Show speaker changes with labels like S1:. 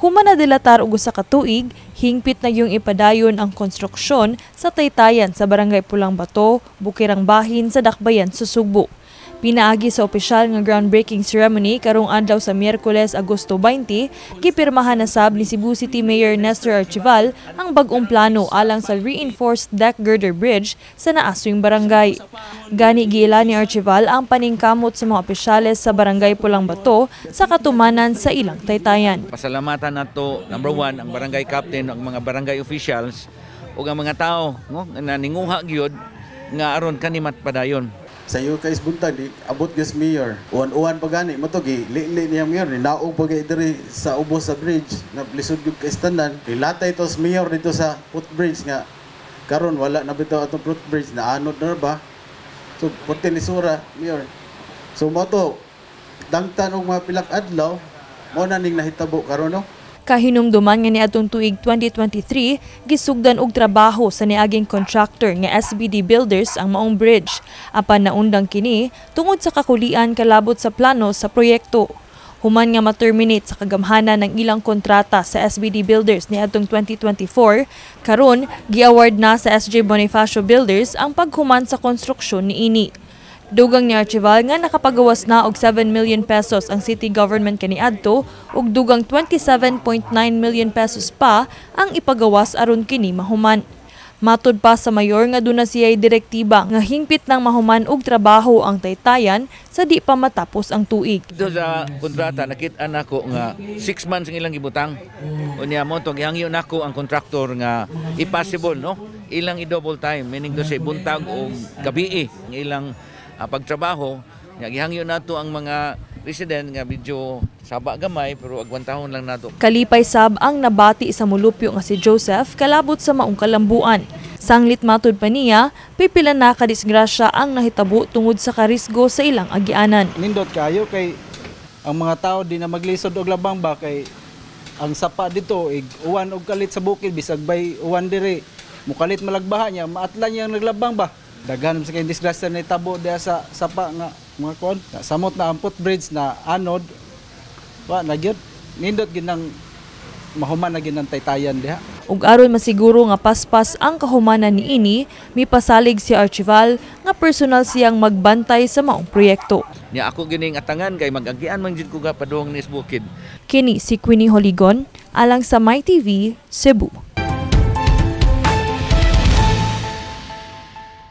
S1: Human nadilatar og usa ka tuig, hingpit na gyung ipadayon ang konstruksyon sa taytayan sa Barangay Pulang Bato, Bukirang Bahin sa Dakbayan sa Sugbo. Pinaagi sa opisyal nga groundbreaking ceremony karong adlaw sa Miyerkules, Agosto 20, gipirmahan na sab ni Cebu City Mayor Nestor Archival ang bag-ong plano alang sa reinforced deck girder bridge sa naasuyng barangay. Gani giila ni Archival ang paningkamot sa mga opisyales sa Barangay Pulang Bato sa katumanan sa ilang taytayan.
S2: Pasalamatan nato, number one, ang barangay captain, ang mga barangay officials ug ang mga tao, no, nga ninguha gyud nga aron kani matpadayon.
S3: Sa iyo kay buntag di abot gas mayor. Uwan-uwan pa gani mo to, gi li niya mayor, ni naog pa gay diri sa ubos sa bridge nga lisod gyud kay standan. Nilatay to sa mayor dito sa footbridge nga karon wala na bitaw atong footbridge, na anod na ba. So puti lisura, mayor. So mo to dangtan og mga pilak adlaw mo na ning nahitabo karon, no.
S1: Kahinumduman nga niadtong tuig 2023, gisugdan og trabaho sa niaging contractor nga SBD Builders ang maong bridge. Apan naundang kini tungod sa kakulian kalabot sa plano sa proyekto. Human nga ma-terminate sa kagamhanan ng ilang kontrata sa SBD Builders niadtong 2024, karon gi-award na sa SJ Bonifacio Builders ang paghuman sa konstruksyon niini. Dugang ni Archival nga nakapagawas na og 7 million pesos ang city government kaniadto ug dugang 27.9 million pesos pa ang ipagawas aron kini mahuman. Matud pa sa mayor nga duna siya'y direktiba nga hingpit nang mahuman og trabaho ang taytayan sa di pa matapos ang tuig.
S2: Dito sa kontrata, nakita nako nga 6 months ang ilang gibutang. Unya mo to gihangyo nako ang contractor nga impossible, no, ilang i-double time, meaning to say buntag o gabi ang ilang pagtrabaho. Nya gihangyo nato ang mga resident nga medyo saba gamay pero agwantahon lang nato.
S1: Kalipay sab ang nabati sa mulupyo nga si Joseph kalabot sa maong kalambuan. Sanglit matud pa niya, pipila na kadisgrasya ang nahitabo tungod sa karisgo sa ilang agianan.
S4: Nindot kayo kay ang mga tao di na maglisod og labang ba kay ang sapa dito ig uwan og kalit sa bukid, bisag bay uwan diri mukalit malagbaha niya maatlan niyang naglabang ba. Daghan sa kay disgrasya na itabo diha sa sapa nga mga kuan, samot na ang footbridge na anod wa na gyud. Nindot gyud nang mahuman na gyud ang taytayan diha.
S1: Ug aron masiguro nga paspas ang kahumanan niini, mipasalig si Archival nga personal siyang magbantay sa maong proyekto.
S2: Nya ako gining atangan kay mag-agian man jud ko ga padung ni sa bukid.
S1: Kini si Queenie Holigon alang sa My TV, Cebu.